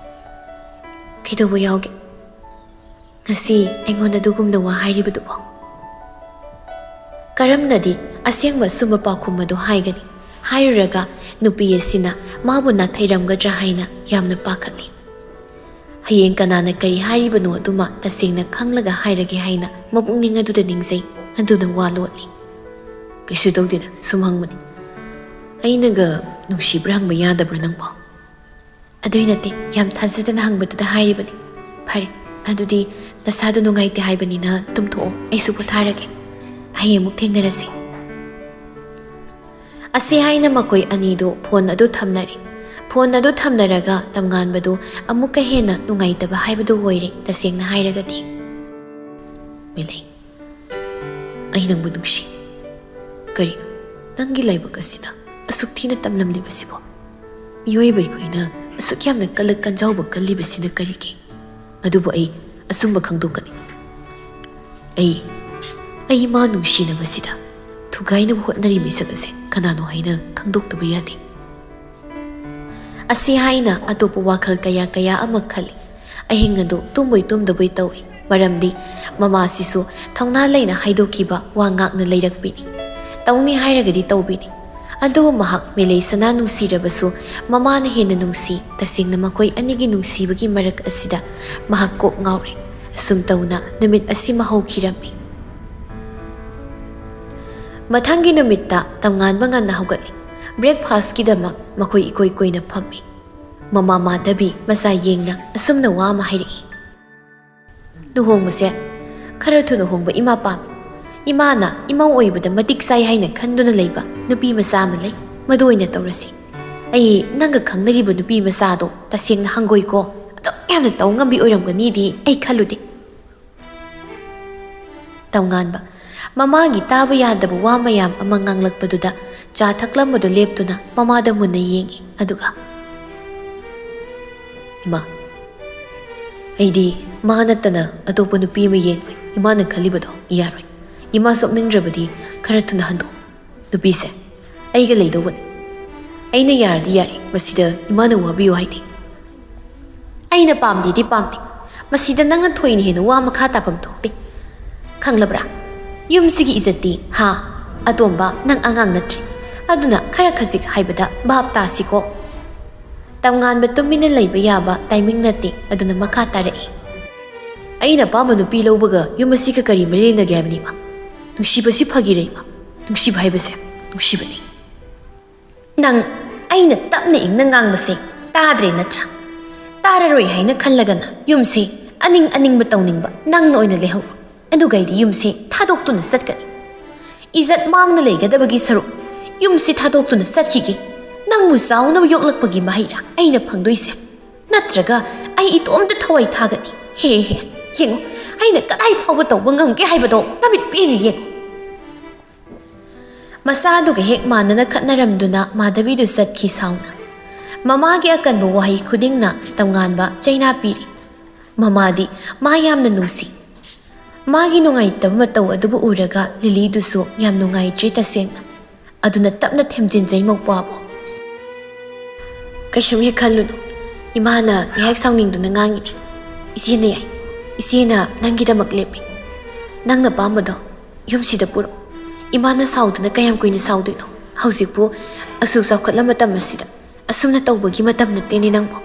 "ꯀꯩꯗꯧꯕ ꯌꯥꯎꯒꯦ? ꯉꯁꯤ ꯑꯩꯉꯣꯟꯗ ꯑꯗꯨꯒꯨꯝꯅ ꯋꯥ ꯍꯥꯏꯔꯤꯕꯗꯨꯕꯣ?" ꯀꯔꯝꯅꯗꯤ ꯑꯁꯦꯡꯕ ꯑꯆꯨꯝꯕ ꯄꯥꯎꯈꯨꯝ ꯑꯗꯨ ꯍꯥꯏꯒꯅꯤ? ꯍꯥꯏꯔꯨꯔꯒ ꯅꯨꯄꯤ ꯑꯁꯤꯅ ꯃꯥꯕꯨ ꯅꯥꯊꯩꯔꯝꯒꯗ꯭ꯔꯥ ꯍꯥꯏꯅ ꯌꯥꯝꯅ ꯄꯥꯈꯠꯂꯤ꯫ ꯍꯌꯦꯡ ꯀꯅꯥꯅ ꯀꯔꯤ ꯍꯥꯏꯔꯤꯕꯅꯣ ꯑꯗꯨꯃ ꯇꯁꯦꯡꯅ ꯈꯪꯂꯒ ꯍꯥꯏꯔꯒꯦ ꯍꯥꯏꯅ ꯃꯄꯨꯛꯅꯤꯡ ꯑꯗꯨꯗ ꯅꯤꯡꯖꯩ꯫ ꯑꯗꯨꯅ ꯋꯥ ꯂꯣꯠꯂꯤ꯫ "ꯀꯩꯁꯨ ꯇꯧꯗꯦꯗ, ꯁꯨꯝ ꯍꯪꯕꯅꯤ꯫ ꯑꯩꯅꯒ ꯅꯨꯡꯁꯤꯕ꯭ꯔꯥ ꯍꯪꯕ ꯌꯥꯗꯕ꯭ꯔꯥ ꯅꯪꯕꯣ?" "ꯑꯗꯨꯏ ꯅꯠꯇꯦ, ꯌꯥꯝ ꯊꯥꯖꯗꯅ ꯍꯪꯕꯗꯨꯗ ꯍꯥꯏꯔꯤꯕꯅꯤ꯫ ꯐꯔꯦ, ꯑꯗꯨꯗꯤ ꯅꯁꯥꯗꯣ ꯅꯨꯡꯉꯥꯏꯇꯦ ꯍꯥꯏꯕꯅꯤꯅ ꯇꯨꯝꯊꯣꯛꯑꯣ, ꯑꯩꯁꯨ ꯄꯣꯊꯥꯔꯒꯦ꯫ ꯍꯌꯦꯡ ꯑꯃꯨꯛ ꯊꯦꯡꯅꯔꯁꯤ꯫" ꯑꯁꯤ ꯍꯥꯏꯅ ꯃꯈꯣꯏ ꯑꯅꯤꯗꯨ ꯐꯣꯟ ꯑꯗꯨ ꯊꯝꯅꯔꯦ꯫ ꯐꯣꯟ ꯑꯗꯨ ꯊꯝꯅꯔꯒ ꯇꯝꯉꯥꯟꯕꯗꯨ ꯑꯃꯨꯛꯀ ꯍꯦꯟꯅ ꯅꯨꯡꯉꯥꯏꯇꯕ ꯍꯥꯏꯕꯗꯨ ꯑꯣꯏꯔꯦ, ꯇꯁꯦꯡꯅ ꯍꯥꯏꯔꯒꯗꯤ꯫ "ꯃꯤꯂꯩ, ꯑꯩ ꯅꯪꯕꯨ ꯅꯨꯡꯁꯤ꯫ ꯀꯔꯤꯅꯣ ꯅꯪꯒꯤ ꯂꯥꯏꯕꯛ ꯑꯁꯤꯅ ꯑꯁꯨꯛ ꯊꯤꯅ ꯇꯝꯂꯝꯂꯤꯕꯁꯤꯕꯣ? ꯃꯤꯑꯣꯏꯕ ꯑꯩꯈꯣꯏꯅ ꯑꯁꯨꯛ ꯌꯥꯝꯅ ꯀꯜꯂꯛ ꯀꯟꯖꯥꯎꯕ ꯀꯜꯂꯤꯕꯁꯤꯅ ꯀꯔꯤꯒꯤ? ꯑꯗꯨꯕꯨ ꯑꯩ ꯑꯆꯨꯝꯕ ꯈꯪꯗꯣꯛꯀꯅꯤ꯫ ꯑꯩ, ꯑꯩ ꯃꯥ ꯅꯨꯡꯁꯤꯅꯕꯁꯤꯗ ꯊꯨꯒꯥꯏꯅꯕ ꯍꯣꯠꯅꯔꯤ ꯃꯤꯁꯛ ꯑꯁꯦ ꯀꯅꯥꯅꯣ ꯍꯥꯏꯅ ꯈꯪꯗꯣꯛꯇꯕ ꯌꯥꯗꯦ꯫" ꯑꯁꯤ ꯍꯥꯏꯅ ꯑꯇꯣꯞꯄ ꯋꯥꯈꯜ ꯀꯌꯥ ꯀꯌꯥ ꯑꯃ ꯈꯜꯂꯤ꯫ ꯑꯍꯤꯡ ꯑꯗꯨ ꯇꯨꯝꯕꯣꯏ ꯇꯨꯝꯗꯕꯣꯏ ꯇꯧꯏ꯫ ꯃꯔꯝꯗꯤ ꯃꯃꯥꯁꯤꯁꯨ ꯊꯧꯅꯥ ꯂꯩꯅ ꯍꯥꯏꯗꯣꯛꯈꯤꯕ ꯋꯥ ꯉꯥꯛꯅ ꯂꯩꯔꯛꯄꯤꯅꯤ꯫ ꯇꯧꯅꯤ ꯍꯥꯏꯔꯒꯗꯤ ꯇꯧꯕꯤꯅꯤ꯫ ꯑꯗꯨꯕꯨ ꯃꯍꯥꯛ ꯃꯦꯂꯩꯁꯅꯥ ꯅꯨꯡꯁꯤꯔꯕꯁꯨ ꯃꯃꯥꯅ ꯍꯦꯟꯅ ꯅꯨꯡꯁꯤ꯫ ꯇꯁꯦꯡꯅ ꯃꯈꯣꯏ ꯑꯅꯤꯒꯤ ꯅꯨꯡꯁꯤꯕꯒꯤ ꯃꯔꯛ ꯑꯁꯤꯗ ꯃꯍꯥꯛ ꯀꯣꯛ ꯉꯥꯎꯔꯦ꯫ ꯑꯁꯨꯝ ꯇꯧꯅ ꯅꯨꯃꯤꯠ ꯑꯁꯤꯃ ꯍꯧꯈꯤꯔꯝꯃꯤ꯫ ꯃꯊꯪꯒꯤ ꯅꯨꯃꯤꯠꯇ ꯇꯝꯉꯥꯟꯕ ꯉꯟꯅ ꯍꯧꯒꯠꯂꯤ꯫ ꯕ꯭ꯔꯦꯛꯐꯥꯁꯀꯤꯗꯃꯛ ꯃꯈꯣꯏ ꯏꯀꯣꯏ ꯀꯣꯏꯅ ꯐꯝꯃꯤ꯫ ꯃꯃꯥ ꯃꯥꯙꯕꯤ ꯃꯆꯥ ꯌꯦꯡꯅ ꯑꯁꯨꯝꯅ ꯋꯥ ꯑꯃ ꯍꯥꯏꯔꯛꯏ꯫ "ꯂꯨꯍꯣꯡꯕꯁꯦ ꯈꯔ ꯊꯨꯅ ꯍꯣꯡꯕ ꯏꯃꯥ ꯄꯥꯝꯃꯤ꯫ ꯏꯃꯥꯅ ꯏꯃꯧ ꯑꯣꯏꯕꯗ ꯃꯇꯤꯛ ꯆꯥꯏ ꯍꯥꯏꯅ ꯈꯟꯗꯨꯅ ꯂꯩꯕ ꯅꯨꯄꯤ ꯃꯆꯥ ꯑꯃ ꯂꯩ꯫ ꯃꯗꯨ ꯑꯣꯏꯅ ꯇꯧꯔꯁꯤ꯫ ꯑꯩ ꯅꯪꯒ ꯈꯪꯅꯔꯤꯕ ꯅꯨꯄꯤ ꯃꯆꯥꯗꯣ ꯇꯁꯦꯡꯅ ꯍꯪꯒꯣꯏꯀꯣ꯫ ꯑꯗꯨꯛ ꯌꯥꯝꯅ ꯇꯧ ꯉꯝꯕꯤ ꯑꯣꯏꯔꯝꯒꯅꯤꯗꯤ ꯑꯩ ꯈꯜꯂꯨꯗꯦ꯫" ꯇꯝꯉꯥꯟꯕ ꯃꯃꯥꯒꯤ ꯇꯥꯕ ꯌꯥꯗꯕ ꯋꯥ ꯃꯌꯥꯝ ꯑꯃ ꯉꯥꯡꯂꯛꯄꯗꯨꯗ ꯆꯥ ꯊꯛꯂꯝꯕꯗꯨ ꯂꯦꯞꯇꯨꯅ ꯃꯃꯥꯗ ꯃꯨꯟꯅ ꯌꯦꯡꯏ꯫ ꯑꯗꯨꯒ, "ꯏꯃꯥ, ꯑꯩꯗꯤ ꯃꯥ ꯅꯠꯇꯅ ꯑꯇꯣꯞꯄ ꯅꯨꯄꯤ ꯑꯃ ꯌꯦꯡꯂꯣꯏ꯫ ꯏꯃꯥꯅ ꯈꯜꯂꯤꯕꯗꯣ ꯌꯥꯔꯣꯏ꯫ ꯏꯃꯥ ꯁꯣꯛꯅꯤꯡꯗ꯭ꯔꯕꯗꯤ ꯈꯔ ꯊꯨꯅ ꯍꯟꯗꯣꯛꯎ꯫ ꯅꯨꯄꯤꯁꯦ ꯑꯩꯒ ꯂꯩꯗꯧꯕꯅꯤ꯫ ꯑꯩꯅ ꯌꯥꯔꯗꯤ ꯌꯥꯔꯦ, ꯃꯁꯤꯗ ꯏꯃꯥꯅ ꯋꯥꯕꯤꯌꯨ ꯍꯥꯏꯗꯦ꯫ ꯑꯩꯅ ꯄꯥꯝꯗꯦꯗꯤ ꯄꯥꯝꯗꯦ, ꯃꯁꯤꯗ ꯅꯪꯅ ꯊꯣꯏꯅ ꯍꯦꯟꯅ ꯋꯥ ꯃꯈꯥ ꯇꯥꯐꯝ ꯊꯣꯛꯇꯦ꯫ ꯈꯪꯂꯕ꯭ꯔꯥ? ꯌꯨꯝꯁꯤꯒꯤ ꯏꯖꯠꯇꯤ, ꯍꯥ? ꯑꯇꯣꯝꯕ, ꯅꯪ ꯑꯉꯥꯡ ꯅꯠꯇ꯭ꯔꯦ꯫ ꯑꯗꯨꯅ ꯈꯔ ꯈꯖꯤꯛ ꯍꯥꯏꯕꯗ ꯚꯥꯞ ꯇꯥꯁꯤꯀꯣ꯫ ꯇꯝꯉꯥꯟꯕ ꯇꯨꯃꯤꯟꯅ ꯂꯩꯕ ꯌꯥꯕ ꯇꯥꯏꯃꯤꯡ ꯅꯠꯇꯦ, ꯑꯗꯨꯅ ꯃꯈꯥ ꯇꯥꯔꯛꯏ꯫ ꯑꯩꯅ ꯑꯄꯥꯝꯕ ꯅꯨꯄꯤ ꯂꯧꯕꯒ ꯌꯨꯝ ꯑꯁꯤꯒ ꯀꯔꯤ ꯃꯔꯤ ꯂꯩꯅꯒꯦ ꯍꯥꯏꯕꯅꯤ, ꯏꯃꯥ? ꯅꯨꯡꯁꯤꯕꯁꯤ ꯐꯥꯒꯤꯔꯦ, ꯏꯃꯥ꯫ ꯅꯨꯡꯁꯤꯕ ꯍꯥꯏꯕꯁꯦ ꯅꯨꯡꯁꯤꯕꯅꯤ꯫ ꯅꯪ ꯑꯩꯅ ꯇꯞꯅ ꯏꯪꯅ ꯉꯥꯡꯕꯁꯦ ꯇꯥꯗ꯭ꯔꯦ ꯅꯠꯇ꯭ꯔꯥ? ꯇꯥꯔꯔꯣꯏ ꯍꯥꯏꯅ ꯈꯜꯂꯒꯅ ꯌꯨꯝꯁꯦ ꯑꯅꯤꯡ ꯑꯅꯤꯡꯕ ꯇꯧꯅꯤꯡꯕ ꯅꯪꯅ ꯑꯣꯏꯅ ꯂꯩꯍꯧꯔꯣ꯫ ꯑꯗꯨꯒ ꯑꯩꯗꯤ ꯌꯨꯝꯁꯦ ꯊꯥꯗꯣꯛꯇꯨꯅ ꯆꯠꯀꯅꯤ꯫ ꯏꯖꯠ ꯃꯥꯡꯅ ꯂꯩꯒꯗꯕꯒꯤ ꯁꯔꯨꯛ ꯌꯨꯝꯁꯤ ꯊꯥꯗꯣꯛꯇꯨꯅ ꯆꯠꯈꯤꯒꯦ꯫ ꯅꯪꯕꯨ ꯆꯥꯎꯅꯕ ꯌꯣꯛꯂꯛꯄꯒꯤ ꯃꯍꯩꯔꯥ ꯑꯩꯅ ꯐꯪꯗꯣꯏꯁꯦ? ꯅꯠꯇ꯭ꯔꯒ ꯑꯩ ꯏꯇꯣꯝꯇ ꯊꯋꯥꯏ ꯊꯥꯒꯅꯤ? ꯍꯦ ꯍꯦ, ꯌꯦꯡꯉꯨ, ꯑꯩꯅ ꯀꯗꯥꯏ ꯐꯥꯎꯕ ꯇꯧꯕ ꯉꯝꯒꯦ ꯍꯥꯏꯕꯗꯣ ꯅꯃꯤꯠ ꯄꯦꯟꯅ ꯌꯦꯡꯉꯨ꯫ ꯃꯆꯥꯗꯨꯒ ꯍꯦꯛ ꯃꯥꯟꯅꯅ ꯈꯠꯅꯔꯝꯗꯨꯅ ꯃꯥꯙꯕꯤꯗꯨ ꯆꯠꯈꯤ ꯁꯥꯎꯅ꯫ ꯃꯃꯥꯒꯤ ꯑꯀꯟꯕ ꯋꯥꯍꯩ ꯈꯨꯗꯤꯡꯅ ꯇꯝꯉꯥꯟꯕ ꯆꯩꯅꯥ ꯄꯤꯔꯤ꯫ ꯃꯃꯥꯗꯤ ꯃꯥ ꯌꯥꯝꯅ ꯅꯨꯡꯁꯤ꯫ ꯃꯥꯒꯤ ꯅꯨꯡꯉꯥꯏꯇꯕ ꯃꯇꯧ ꯑꯗꯨꯕꯨ ꯎꯔꯒ ꯂꯤꯂꯤꯗꯨꯁꯨ ꯌꯥꯝ ꯅꯨꯡꯉꯥꯏꯇ꯭ꯔꯦ ꯇꯁꯦꯡꯅ꯫ ꯑꯗꯨꯅ ꯇꯞꯅ ꯊꯦꯝꯖꯤꯟꯖꯩ ꯃꯧꯄ꯭ꯋꯥꯕꯨ꯫ "ꯀꯩꯁꯨꯝ ꯍꯦꯛ ꯈꯜꯂꯨꯅꯨ꯫ ꯏꯃꯥꯅ ꯉꯥꯏꯍꯥꯛ ꯁꯥꯎꯅꯤꯡꯗꯨꯅ ꯉꯥꯡꯉꯤꯅꯦ꯫ ꯏꯆꯦꯅ ꯌꯥꯏ꯫ ꯏꯆꯦꯅ ꯅꯪꯒꯤꯗꯃꯛ ꯂꯦꯞꯄꯤ꯫ ꯅꯪꯅ ꯄꯥꯝꯕꯗꯣ ꯌꯨꯝꯁꯤꯗ ꯄꯨꯔꯛꯎ꯫ ꯏꯃꯥꯅ ꯁꯥꯎꯗꯨꯅ ꯀꯌꯥꯝ ꯀꯨꯏꯅ ꯁꯥꯎꯗꯣꯏꯅꯣ? ꯍꯧꯖꯤꯛꯄꯨ ꯑꯁꯨꯛ ꯆꯥꯎꯈꯠꯂ ꯃꯇꯝ ꯑꯁꯤꯗ ꯑꯁꯨꯝꯅ ꯇꯧꯕꯒꯤ ꯃꯇꯝ ꯅꯠꯇꯦꯅꯦ ꯅꯪꯕꯨ꯫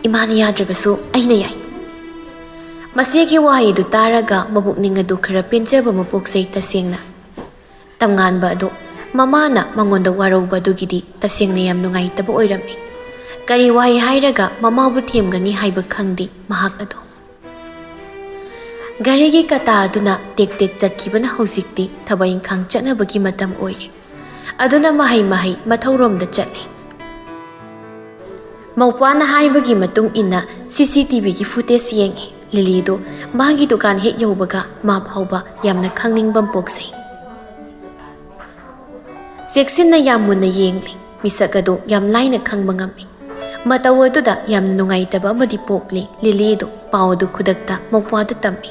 ꯏꯃꯥꯅ ꯌꯥꯗ꯭ꯔꯕꯁꯨ ꯑꯩꯅ ꯌꯥꯏ꯫" ꯃꯆꯦꯒꯤ ꯋꯥꯍꯩ ꯑꯗꯨ ꯇꯥꯔꯒ ꯃꯕꯨꯛꯅꯤꯡ ꯑꯗꯨ ꯈꯔ ꯄꯦꯟꯖꯕ ꯑꯃ ꯄꯣꯛꯆꯩ ꯇꯁꯦꯡꯅ꯫ ꯇꯝꯉꯥꯟꯕ ꯑꯗꯨ ꯃꯃꯥꯅ ꯃꯉꯣꯟꯗ ꯋꯥꯔꯧꯕ ꯑꯗꯨꯒꯤꯗꯤ ꯇꯁꯦꯡꯅ ꯌꯥꯝ ꯅꯨꯡꯉꯥꯏꯇꯕ ꯑꯣꯏꯔꯝꯃꯤ꯫ ꯀꯔꯤ ꯋꯥꯍꯩ ꯍꯥꯏꯔꯒ ꯃꯃꯥꯕꯨ ꯊꯦꯝꯒꯅꯤ ꯍꯥꯏꯕ ꯈꯪꯗꯦ ꯃꯍꯥꯛ ꯑꯗꯨ꯫ ꯘꯔꯤꯒꯤ ꯀꯇꯥ ꯑꯗꯨꯅ ꯇꯦꯛ ꯇꯦꯛ ꯆꯠꯈꯤꯕꯅ ꯍꯧꯖꯤꯛꯇꯤ ꯊꯕꯛ ꯏꯪꯈꯥꯡ ꯆꯠꯅꯕꯒꯤ ꯃꯇꯝ ꯑꯣꯏꯔꯦ꯫ ꯑꯗꯨꯅ ꯃꯍꯩ ꯃꯍꯩ ꯃꯊꯧꯔꯣꯝꯗ ꯆꯠꯂꯤ꯫ ꯃꯧꯄ꯭ꯋꯥꯅ ꯍꯥꯏꯕꯒꯤ ꯃꯇꯨꯡ ꯏꯟꯅ ꯁꯤ ꯁꯤ ꯇꯤ ꯚꯤꯒꯤ ꯐꯨꯇꯦꯖ ꯌꯦꯡꯉꯤ꯫ ꯂꯤꯂꯤꯗꯨ ꯃꯥꯒꯤ ꯗꯨꯀꯥꯟ ꯍꯦꯛ ꯌꯧꯕꯒ ꯃꯥ ꯐꯥꯎꯕ ꯌꯥꯝꯅ ꯈꯪꯅꯤꯡꯕ ꯄꯣꯛꯆꯩ꯫ ꯆꯦꯛꯁꯤꯟꯅ ꯌꯥꯝ ꯃꯨꯟꯅ ꯌꯦꯡꯂꯤ꯫ ꯃꯤꯁꯛ ꯑꯗꯨ ꯌꯥꯝ ꯂꯥꯏꯅ ꯈꯪꯕ ꯉꯝꯃꯤ꯫ ꯃꯇꯧ ꯑꯗꯨꯗ ꯌꯥꯝꯅ ꯅꯨꯡꯉꯥꯏꯇꯕ ꯑꯃꯗꯤ ꯄꯣꯛꯂꯤ꯫ ꯂꯤꯂꯤ ꯑꯗꯨ ꯄꯥꯎ ꯑꯗꯨ ꯈꯨꯗꯛꯇ ꯃꯧꯄ꯭ꯋꯥꯗ ꯇꯝꯃꯤ꯫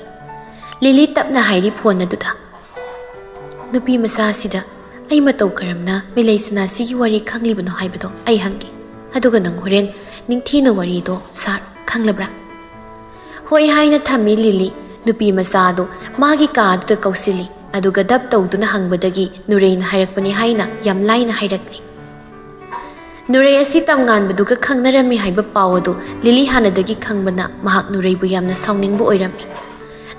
ꯂꯤꯂꯤ ꯇꯞꯅ ꯍꯥꯏꯔꯤ ꯐꯣꯟ ꯑꯗꯨꯗ, "ꯅꯨꯄꯤ ꯃꯆꯥꯁꯤꯗ ꯑꯩ ꯃꯇꯧ ꯀꯔꯝꯅ ꯃꯦꯂꯩ ꯁꯅꯥꯁꯤꯒꯤ ꯋꯥꯔꯤ ꯈꯪꯂꯤꯕꯅꯣ ꯍꯥꯏꯕꯗꯣ ꯑꯩ ꯍꯪꯒꯦ, ꯑꯗꯨꯒ ꯅꯪ ꯍꯣꯔꯦꯟ ꯅꯤꯡꯊꯤꯅ ꯋꯥꯔꯤꯗꯣ ꯁꯥꯔꯣ, ꯈꯪꯂꯕ꯭ꯔꯥ?" "ꯍꯣꯏ" ꯍꯥꯏꯅ ꯊꯝꯃꯤ ꯂꯤꯂꯤ꯫ ꯅꯨꯄꯤ ꯃꯆꯥ ꯑꯗꯨ ꯃꯥꯒꯤ ꯀꯥ ꯑꯗꯨꯗ ꯀꯧꯁꯤꯜꯂꯤ, ꯑꯗꯨꯒ ꯗꯞ ꯇꯧꯗꯨꯅ ꯍꯪꯕꯗꯒꯤ ꯅꯨꯔꯩꯅ ꯍꯥꯏꯔꯛꯄꯅꯤ ꯍꯥꯏꯅ ꯌꯥꯝ ꯂꯥꯏꯅ ꯍꯥꯏꯔꯛꯂꯤ꯫ ꯅꯨꯔꯩ ꯑꯁꯤ ꯇꯝꯉꯥꯟꯕꯗꯨꯒ ꯈꯪꯅꯔꯝꯃꯤ ꯍꯥꯏꯕ ꯄꯥꯎ ꯑꯗꯨ ꯂꯤꯂꯤ ꯍꯥꯟꯅꯗꯒꯤ ꯈꯪꯕꯅ ꯃꯍꯥꯛ ꯅꯨꯔꯩꯕꯨ ꯌꯥꯝꯅ ꯁꯥꯎꯅꯤꯡꯕ ꯑꯣꯏꯔꯝꯃꯤ꯫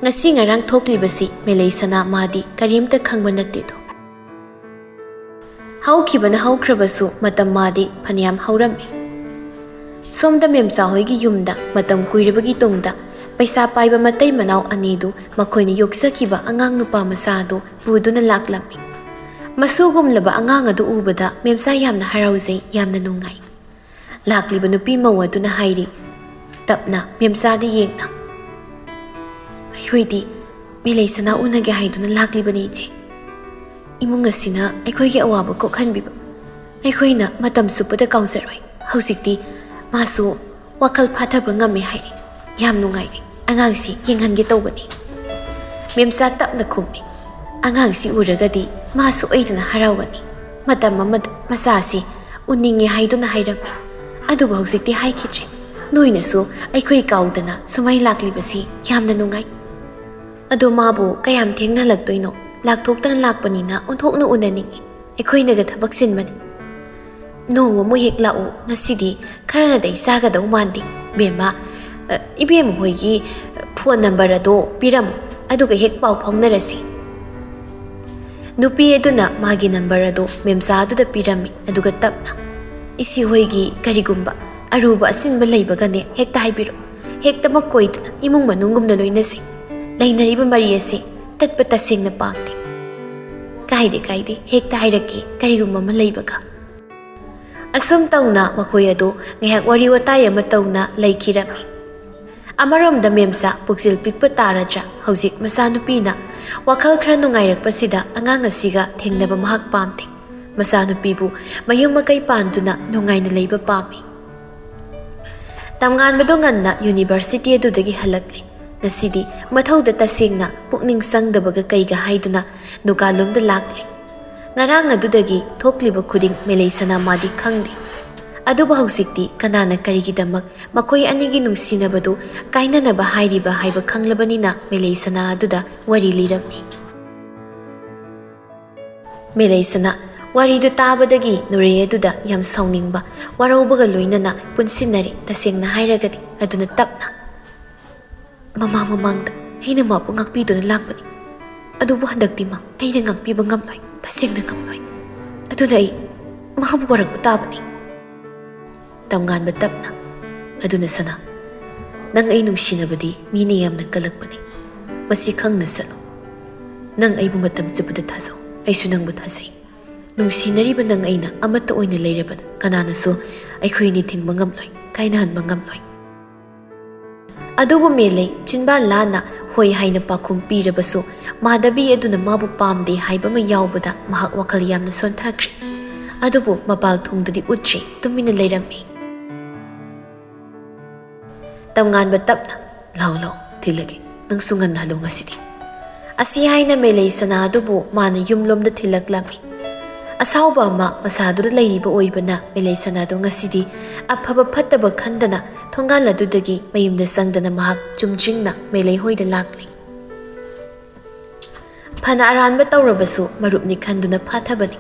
ꯉꯁꯤ ꯉꯔꯥꯡ ꯊꯣꯛꯂꯤꯕꯁꯤ ꯃꯦꯂꯩ ꯁꯅꯥ ꯃꯥꯗꯤ ꯀꯔꯤꯝꯇ ꯈꯪꯕ ꯅꯠꯇꯦꯗꯣ꯫ ꯍꯧꯈꯤꯕꯅ ꯍꯧꯈ꯭ꯔꯕꯁꯨ ꯃꯇꯝ ꯃꯥꯗꯤ ꯐꯅꯌꯥꯝ ꯍꯧꯔꯝꯃꯤ꯫ ꯁꯣꯝꯗ ꯃꯦꯝꯆꯥ ꯍꯣꯏꯒꯤ ꯌꯨꯝꯗ ꯃꯇꯝ ꯀꯨꯏꯔꯕꯒꯤ ꯇꯨꯡꯗ ꯄꯩꯁꯥ ꯄꯥꯏꯕ ꯃꯇꯩ ꯃꯅꯥꯎ ꯑꯅꯤꯗꯨ ꯃꯈꯣꯏꯅ ꯌꯣꯛꯆꯈꯤꯕ ꯑꯉꯥꯡ ꯅꯨꯄꯥ ꯃꯆꯥ ꯑꯗꯨ ꯄꯨꯗꯨꯅ ꯂꯥꯛꯂꯝꯃꯤ꯫ ꯃꯁꯨꯒꯨꯝꯂꯕ ꯑꯉꯥꯡ ꯑꯗꯨ ꯎꯕꯗ ꯃꯦꯝꯆꯥ ꯌꯥꯝꯅ ꯍꯔꯥꯎꯖꯩ, ꯌꯥꯝꯅ ꯅꯨꯡꯉꯥꯏ꯫ ꯂꯥꯛꯂꯤꯕ ꯅꯨꯄꯤ ꯃꯧ ꯑꯗꯨꯅ ꯍꯥꯏꯔꯤ, ꯇꯞꯅ ꯃꯦꯝꯆꯥꯗ ꯌꯦꯡꯅ, "ꯑꯩꯈꯣꯏꯗꯤ ꯃꯦꯂꯩ ꯁꯅꯥ ꯎꯅꯒꯦ ꯍꯥꯏꯗꯨꯅ ꯂꯥꯛꯂꯤꯕꯅꯤ, ꯏꯆꯦ꯫ ꯏꯃꯨꯡ ꯑꯁꯤꯅ ꯑꯩꯈꯣꯏꯒꯤ ꯑꯋꯥꯕ ꯀꯣꯛꯍꯟꯕꯤꯕ ꯑꯩꯈꯣꯏꯅ ꯃꯇꯝ ꯆꯨꯞꯄꯗ ꯀꯥꯎꯖꯔꯣꯏ꯫ ꯍꯧꯖꯤꯛꯇꯤ ꯃꯥꯁꯨ ꯋꯥꯈꯜ ꯐꯥꯊꯕ ꯉꯝꯃꯦ ꯍꯥꯏꯔꯦ꯫ ꯌꯥꯝ ꯅꯨꯡꯉꯥꯏꯔꯦ꯫ ꯑꯉꯥꯡꯁꯤ ꯌꯦꯡꯍꯟꯒꯦ ꯇꯧꯕꯅꯤ꯫" ꯃꯦꯝꯆꯥ ꯇꯞꯅ ꯈꯨꯝꯃꯤ, "ꯑꯉꯥꯡꯁꯤ ꯎꯔꯒꯗꯤ ꯃꯥꯁꯨ ꯑꯩꯗꯨꯅ ꯍꯔꯥꯎꯒꯅꯤ꯫ ꯃꯇꯝ ꯑꯃꯗ ꯃꯆꯥꯁꯤ ꯎꯅꯤꯡꯉꯦ ꯍꯥꯏꯗꯨꯅ ꯍꯥꯏꯔꯝꯃꯤ, ꯑꯗꯨꯕꯨ ꯍꯧꯖꯤꯛꯇꯤ ꯍꯥꯏꯈꯤꯗ꯭ꯔꯦ꯫ ꯅꯣꯏꯅꯁꯨ ꯑꯩꯈꯣꯏ ꯀꯥꯎꯗꯅ ꯁꯨꯃꯥꯏ ꯂꯥꯛꯂꯤꯕꯁꯤ ꯌꯥꯝꯅ ꯅꯨꯡꯉꯥꯏ꯫ ꯑꯗꯣ ꯃꯥꯕꯨ ꯀꯌꯥꯝ ꯊꯦꯡꯅ ꯍꯜꯂꯛꯇꯣꯏꯅꯣ? ꯂꯥꯛꯊꯣꯛꯇꯅ ꯂꯥꯛꯄꯅꯤꯅ ꯑꯣꯟꯊꯣꯛꯅ ꯎꯅꯅꯤꯡꯉꯤ꯫ ꯑꯩꯈꯣꯏꯅꯒ ꯊꯕꯛ ꯆꯤꯟꯕꯅꯤ꯫ ꯅꯣꯡꯃ ꯃꯣꯏ ꯍꯦꯛ ꯂꯥꯛꯎ, ꯉꯁꯤꯗꯤ ꯈꯔ ꯅꯥꯇꯩ ꯆꯥꯒꯗꯧ ꯃꯥꯟꯗꯦ꯫ ꯕꯦꯝꯃ, ꯑ, ꯏꯕꯦꯝꯃ ꯍꯣꯏꯒꯤ ꯐꯣꯟ ꯅꯝꯕꯔ ꯑꯗꯣ ꯄꯤꯔꯝꯃꯨ, ꯑꯗꯨꯒ ꯍꯦꯛ ꯄꯥꯎ ꯐꯥꯎꯅꯔꯁꯤ꯫" ꯅꯨꯄꯤ ꯑꯗꯨꯅ ꯃꯥꯒꯤ ꯅꯝꯕꯔ ꯑꯗꯨ ꯃꯦꯝꯆꯥ ꯑꯗꯨꯗ ꯄꯤꯔꯝꯃꯤ, ꯑꯗꯨꯒ ꯇꯞꯅ, "ꯏꯆꯦ ꯍꯣꯏꯒꯤ ꯀꯔꯤꯒꯨꯝꯕ ꯑꯔꯨꯕ ꯑꯆꯤꯟꯕ ꯂꯩꯕꯒꯅꯦ ꯍꯦꯛꯇ ꯍꯥꯏꯕꯤꯔꯛꯎ꯫ ꯍꯦꯛꯇꯃꯛ ꯀꯣꯏꯗꯅ ꯏꯃꯨꯡ ꯃꯅꯨꯡꯒꯨꯝꯅ ꯂꯣꯏꯅꯁꯤ꯫ ꯂꯩꯅꯔꯤꯕ ꯃꯔꯤ ꯑꯁꯤ ꯇꯠꯄ ꯇꯁꯦꯡꯅ ꯄꯥꯝꯗꯦ꯫" "ꯀꯥꯏꯗꯦ, ꯀꯥꯏꯗꯦ, ꯍꯦꯛꯇ ꯍꯥꯏꯔꯛꯀꯦ ꯀꯔꯤꯒꯨꯝꯕ ꯑꯃ ꯂꯩꯕꯒ꯫" ꯑꯁꯨꯝ ꯇꯧꯅ ꯃꯈꯣꯏ ꯑꯗꯨ ꯉꯥꯏꯍꯥꯛ ꯋꯥꯔꯤ ꯋꯥꯇꯥꯏ ꯑꯃ ꯇꯧꯅ ꯂꯩꯈꯤꯔꯝꯃꯤ꯫ ꯑꯃꯔꯣꯝꯗ ꯃꯦꯝꯆꯥ ꯄꯨꯛꯆꯦꯜ ꯄꯤꯛꯄ ꯇꯥꯔꯗ꯭ꯔꯥ? ꯍꯧꯖꯤꯛ ꯃꯆꯥꯅꯨꯄꯤꯅ ꯋꯥꯈꯜ ꯈꯔ ꯅꯨꯡꯉꯥꯏꯔꯛꯄꯁꯤꯗ ꯑꯉꯥꯡ ꯑꯁꯤꯒ ꯊꯦꯡꯅꯕ ꯃꯍꯥꯛ ꯄꯥꯝꯗꯦ꯫ ꯃꯆꯥꯅꯨꯄꯤꯕꯨ ꯃꯌꯨꯝ ꯃꯀꯩ ꯄꯥꯟꯗꯨꯅ ꯅꯨꯡꯉꯥꯏꯅ ꯂꯩꯕ ꯄꯥꯝꯃꯤ꯫ ꯇꯝꯉꯥꯟꯕꯗꯨ ꯉꯟꯅ ꯌꯨꯅꯤꯚꯔꯁꯤꯇꯤ ꯑꯗꯨꯗꯒꯤ ꯍꯜꯂꯛꯂꯦ꯫ ꯉꯁꯤꯗꯤ ꯃꯊꯧꯗ ꯇꯁꯦꯡꯅ ꯄꯨꯛꯅꯤꯡ ꯆꯪꯗꯕꯒ ꯀꯩꯒ ꯍꯥꯏꯗꯨꯅ ꯗꯨꯀꯥꯟꯂꯣꯝꯗ ꯂꯥꯛꯂꯦ꯫ ꯉꯔꯥꯡ ꯑꯗꯨꯗꯒꯤ ꯊꯣꯛꯂꯤꯕ ꯈꯨꯗꯤꯡ ꯃꯦꯂꯩꯁꯅꯥ ꯃꯥꯗꯤ ꯈꯪꯗꯦ꯫ ꯑꯗꯨꯕꯨ ꯍꯧꯖꯤꯛꯇꯤ ꯀꯅꯥꯅ ꯀꯔꯤꯒꯤꯗꯃꯛ ꯃꯈꯣꯏ ꯑꯅꯤꯒꯤ ꯅꯨꯡꯁꯤꯅꯕꯗꯨ ꯀꯥꯏꯅꯅꯕ ꯍꯥꯏꯔꯤꯕ ꯍꯥꯏꯕ ꯈꯪꯂꯕꯅꯤꯅ ꯃꯦꯂꯩꯁꯅꯥ ꯑꯗꯨꯗ ꯋꯥꯔꯤ ꯂꯤꯔꯝꯃꯤ꯫ ꯃꯦꯂꯩꯁꯅꯥ ꯋꯥꯔꯤꯗꯨ ꯇꯥꯕꯗꯒꯤ ꯅꯨꯔꯦ ꯑꯗꯨꯗ ꯌꯥꯝ ꯁꯥꯎꯅꯤꯡꯕ, ꯋꯥꯔꯧꯕꯒ ꯂꯣꯏꯅꯅ ꯄꯨꯟꯁꯤꯟꯅꯔꯦ꯫ ꯇꯁꯦꯡꯅ ꯍꯥꯏꯔꯒꯗꯤ ꯑꯗꯨꯅ ꯇꯞꯅ, "ꯃꯃꯥꯡ ꯃꯃꯥꯡꯗ ꯑꯩꯅ ꯃꯥꯕꯨ ꯉꯥꯛꯄꯤꯗꯨꯅ ꯂꯥꯛꯄꯅꯤ, ꯑꯗꯨꯕꯨ ꯍꯟꯗꯛꯇꯤ ꯃꯥ ꯑꯩꯅ ꯉꯥꯛꯄꯤꯕ ꯉꯝꯂꯣꯏ, ꯇꯁꯦꯡꯅ ꯉꯝꯂꯣꯏ꯫ ꯑꯗꯨꯅ ꯑꯩ ꯃꯥꯕꯨ ꯋꯥꯔꯛꯄ ꯇꯥꯕꯅꯤ꯫" ꯇꯝꯉꯥꯟꯕ ꯇꯞꯅ, "ꯑꯗꯨꯅ ꯁꯅꯥ, ꯅꯪ ꯑꯩ ꯅꯨꯡꯁꯤꯅꯕꯗꯤ ꯃꯤꯅ ꯌꯥꯝꯅ ꯀꯜꯂꯛꯄꯅꯤ꯫ ꯃꯁꯤ ꯈꯪꯅ ꯆꯠꯂꯨ꯫ ꯅꯪ ꯑꯩꯕꯨ ꯃꯇꯝ ꯆꯨꯞꯄꯗ ꯊꯥꯖꯧ, ꯑꯩꯁꯨ ꯅꯪꯕꯨ ꯊꯥꯖꯩ꯫ ꯅꯨꯡꯁꯤꯅꯔꯤꯕ ꯅꯪ ꯑꯩꯅ ꯑꯃꯠꯇ ꯑꯣꯏꯅ ꯂꯩꯔꯕꯅ ꯀꯅꯥꯅꯁꯨ ꯑꯩꯈꯣꯏ ꯑꯅꯤ ꯊꯤꯡꯕ ꯉꯝꯂꯣꯏ, ꯀꯥꯏꯅꯍꯟꯕ ꯉꯝꯂꯣꯏ꯫" ꯑꯗꯨꯕꯨ ꯃꯦꯂꯩ ꯆꯤꯟꯕꯥꯟ ꯂꯥꯟꯅ ꯍꯣꯏ ꯍꯥꯏꯅ ꯄꯥꯎꯈꯨꯝ ꯄꯤꯔꯕꯁꯨ, ꯃꯥꯙꯕꯤ ꯑꯗꯨꯅ ꯃꯥꯕꯨ ꯄꯥꯝꯗꯦ ꯍꯥꯏꯕ ꯑꯃ ꯌꯥꯎꯕꯗ ꯃꯍꯥꯛ ꯋꯥꯈꯜ ꯌꯥꯝꯅ ꯁꯣꯟꯊꯈ꯭ꯔꯦ꯫ ꯑꯗꯨꯕꯨ ꯃꯄꯥꯜ ꯊꯣꯡꯗꯗꯤ ꯎꯠꯇ꯭ꯔꯤ, ꯇꯨꯃꯤꯟꯅ ꯂꯩꯔꯝꯃꯤ꯫ ꯇꯝꯉꯥꯟꯕ ꯇꯞꯅ, "ꯂꯥꯎ ꯂꯥꯎ, ꯊꯤꯜꯂꯒꯦ, ꯅꯪꯁꯨ ꯉꯟꯅ ꯍꯜꯂꯨ ꯉꯁꯤꯗꯤ꯫" ꯑꯁꯤ ꯍꯥꯏꯅ ꯃꯦꯂꯩ ꯁꯅꯥ ꯑꯗꯨꯕꯨ ꯃꯥꯅ ꯌꯨꯝꯂꯣꯝꯗ ꯊꯤꯜꯂꯛꯂꯝꯃꯤ꯫ ꯑꯁꯥꯎꯕ ꯑꯃ ꯃꯁꯥꯗꯨꯗ ꯂꯩꯔꯤꯕ ꯑꯣꯏꯕꯅ ꯃꯦꯂꯩ ꯁꯅꯥꯗꯨ ꯉꯁꯤꯗꯤ ꯑꯐꯕ ꯐꯠꯇꯕ ꯈꯟꯗꯅ ꯊꯣꯡꯒꯥꯜ ꯑꯗꯨꯗꯒꯤ ꯃꯌꯨꯝꯗ ꯆꯪꯗꯅ ꯃꯍꯥꯛ ꯆꯨꯝꯗ꯭ꯔꯤꯡꯅ ꯃꯦꯂꯩ ꯍꯣꯏꯗ ꯂꯥꯛꯂꯤ꯫ ꯐꯅ ꯑꯔꯥꯟꯕ ꯇꯧꯔꯕꯁꯨ ꯃꯔꯨꯞꯅꯤ ꯈꯟꯗꯨꯅ ꯐꯥꯊꯕꯅꯤ꯫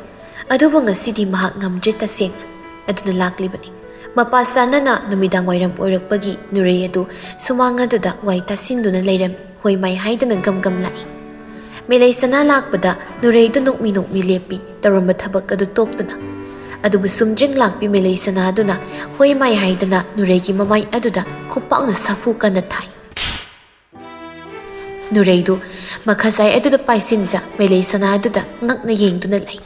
ꯑꯗꯨꯕꯨ ꯉꯁꯤꯗꯤ ꯃꯍꯥꯛ ꯉꯝꯗ꯭ꯔꯦ ꯇꯁꯦꯡꯅ꯫ ꯑꯗꯨꯅ ꯂꯥꯛꯂꯤꯕꯅꯤ꯫ ꯃꯄꯥ ꯆꯥꯅꯅ ꯅꯨꯃꯤꯗꯥꯡ ꯋꯥꯏꯔꯝ ꯑꯣꯏꯔꯛꯄꯒꯤ ꯅꯨꯔꯩ ꯑꯗꯨ ꯁꯨꯃꯥꯡ ꯑꯗꯨꯗ ꯋꯥꯏ ꯇꯥꯁꯤꯟꯗꯨꯅ ꯂꯩꯔꯝꯃꯤ꯫ ꯍꯣꯏ ꯃꯥꯏ ꯍꯥꯏꯗꯅ ꯒꯝ ꯒꯝ ꯂꯥꯛꯏ꯫ ꯃꯦꯂꯩ ꯁꯅꯥ ꯂꯥꯛꯄꯗ ꯅꯨꯔꯩꯗꯨ ꯅꯣꯛꯃꯤ ꯅꯣꯛꯃꯤ ꯂꯦꯞꯄꯤ, ꯇꯧꯔꯝꯕ ꯊꯕꯛ ꯑꯗꯨ ꯇꯣꯛꯇꯨꯅ꯫ ꯑꯗꯨꯕꯨ ꯁꯨꯝꯗ꯭ꯔꯤꯡ ꯂꯥꯛꯄꯤ ꯃꯦꯂꯩ ꯁꯅꯥ ꯑꯗꯨꯅ ꯍꯣꯏ ꯃꯥꯏ ꯍꯥꯏꯗꯅ ꯅꯨꯔꯩꯒꯤ ꯃꯃꯥꯏ ꯑꯗꯨꯗ ꯈꯨꯄꯥꯛꯅ ꯁꯥꯐꯨ ꯀꯟꯅ ꯊꯥꯏ꯫ ꯅꯨꯔꯩꯗꯨ ꯃꯈꯖꯥꯏ ꯑꯗꯨꯗ ꯄꯥꯏꯁꯤꯟꯖ ꯃꯦꯂꯩ ꯁꯅꯥ ꯑꯗꯨꯗ ꯉꯛꯅ ꯌꯦꯡꯗꯨꯅ ꯂꯩ꯫